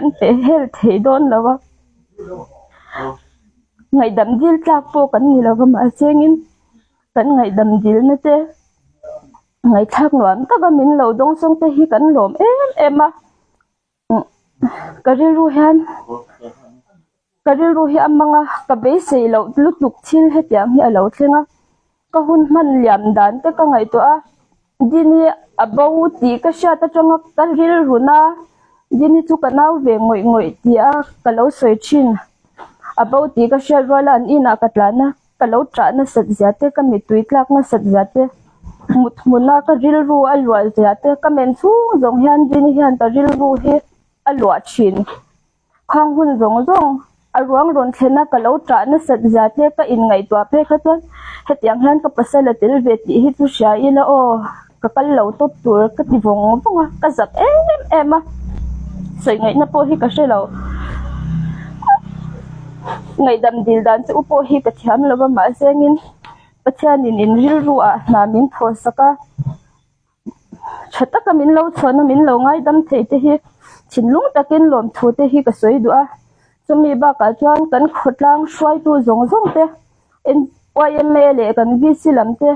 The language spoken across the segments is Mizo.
Kan peh hel thei dawn lo a, ngaihdam dil tlak pawh kan ni lo va mahsengin kan ngaihdam dilna te ngaihthlak nuam taka min lo dawng sawng te hi kan lawm em em a, ka rilru hian ka rilru hi a mang a, ka beisei loh lutuk thil hetiang hi a lo thleng a, ka hun hman liam dan te ka ngaihtuah a, Dini a bo tih ka hriat atanga ka rilrun a, Dini chu ka nau ve ngawih ngawih tih a ka lo sawi thin, a bo tih ka hriat rual a an inah ka tlan a, ka lo ṭah nasat zia te, ka mittui tlak nasat zia te, mut hmuna ka rilru a luah zia te, ka men chhung zawng hian Dini hian ka rilru hi a luah thin. Khang hun zawng zawng a ruang rawn thlen a ka lo ṭah nasat zia te ka inngaihtuah phei kha chuan hetiang hian ka pasal a tel ve tih hi chu hria ila aw ka kal lo tawp tur ka ti vawng vawng a, ka zak em em a, sawi ngaihna pawh hi ka hre lo. Ngaihdam dil dan chu u pawh hi ka thiam lo va mahse engin Pathianin in rilru ah hna min thawhsak a. Tha taka min lo chhuahna min lo ngaidam thei te hi thinlung takin lawmthu te hi ka sawi duh a, chumi bakah chuan kan khawtlang hruaitu zawng zawng te yma leh kan VC lam te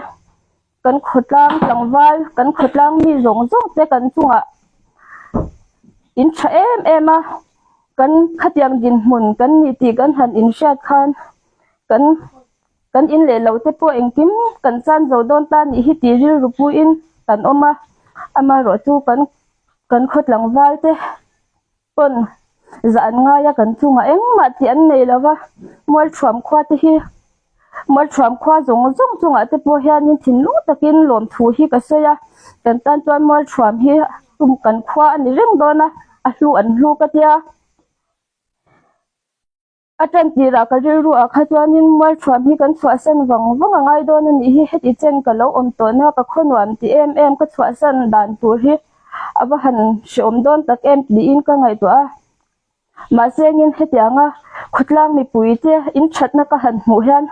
kan khawtlang tlangval kan khawtlang mi zawng zawng te kan chungah in tha em em a, kan khatiang dinhmun kan ni tih kan han inhriat khan kan. Kan in leh lo te pawh engkim kan chan zo dawn ta nih hi tih rilru puiin kan awm a, amaherawhchu kan kan khaw tlangval te pawn zah an ngai a, kan chungah engmah tih an nei lo va, Mualthuam khua te hi Mualthuam khua zawng zawng chungah te pawh hianin thinlung takin lawmthu hi ka sawi a, kan tan chuan Mualthuam hi kan khua a ni reng dawn a, a hlu an hlu ka tia. A tan tirah ka rilru ah kha chuanin Mualthuam hi kan chhuahsan vang vang a ngai dawn a nih hi, heti chen ka lo awm tawhna ka khaw nuam ti em em ka chhuahsan dan tur hi a va han hreawm dawn tak em tiin ka ngaihtuah a. Mahse engin hetianga khawtlang mipui te in thatna ka han hmuh hian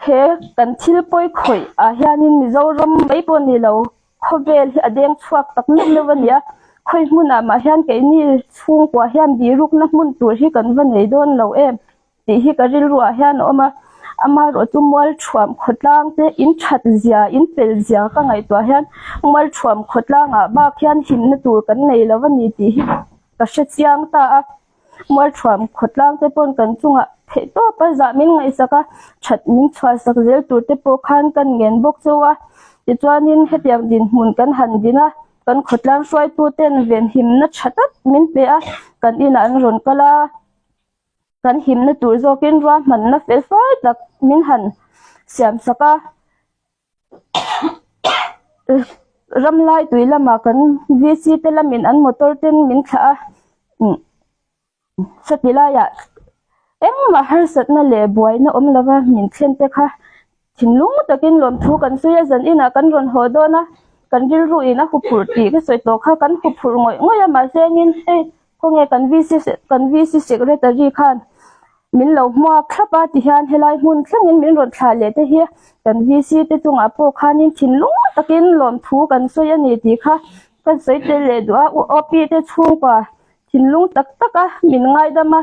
He kan thil pawi khawih ah hianin Mizoram mai pawh ni lo, khawvel hi a deng chhuak tak meuh meuh a ni a, khawi hmunah mah hian keini chhungkua hian birukna hmun tur hi kan va nei dawn lo em tih hi ka rilru ah hian a awm a, amaherawhchu Mualthuam khawtlang te in that zia, in pel zia ka ngaihtuah hian Mualthuam khawtlang ah bak hian himna tur kan nei lo a ni tih hi ka hre chiang ta a. Mualthuam khawtlang te pawn kan chungah theih tawp a zah min ngaihsak a, that min chhuahsak zel tur te pawh khan kan ngen bawk chauh a. Tichuanin hetiang dinhmun kan han din a, kan khawtlang hruaitu ten venhimna tha tak min pe a, kan inah an rawn kal a, kan himna tur zawkin ruahmanna fel fai tak min han siamsak a. Ramlai tui lamah kan VC te lamin an motor ten min thlah a sati laiah engmah harsatna leh buaina awm lova min thlen te kha thinlung takin lawmthu kan sawi a zan inah kan rawn haw dawn a kan rilru in a huphurh tih ka sawi tawh kha kan huphurh ngawih ngawih a mahse engin hei khawnge kan VC kan VC secretary khan Min lo hmuak thlap a tihian helai hmun thlengin min rawn thlah leh te hi kan VC te chungah pawh khanin thinlung takin lawmthu kan sawi a ni tih kha kan sawi tel leh duh a, OP te chhungkua thinlung tak tak a min ngaidam a,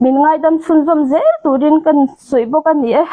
min ngaidam chhunzawm zel turin kan sawi bawk a ni e.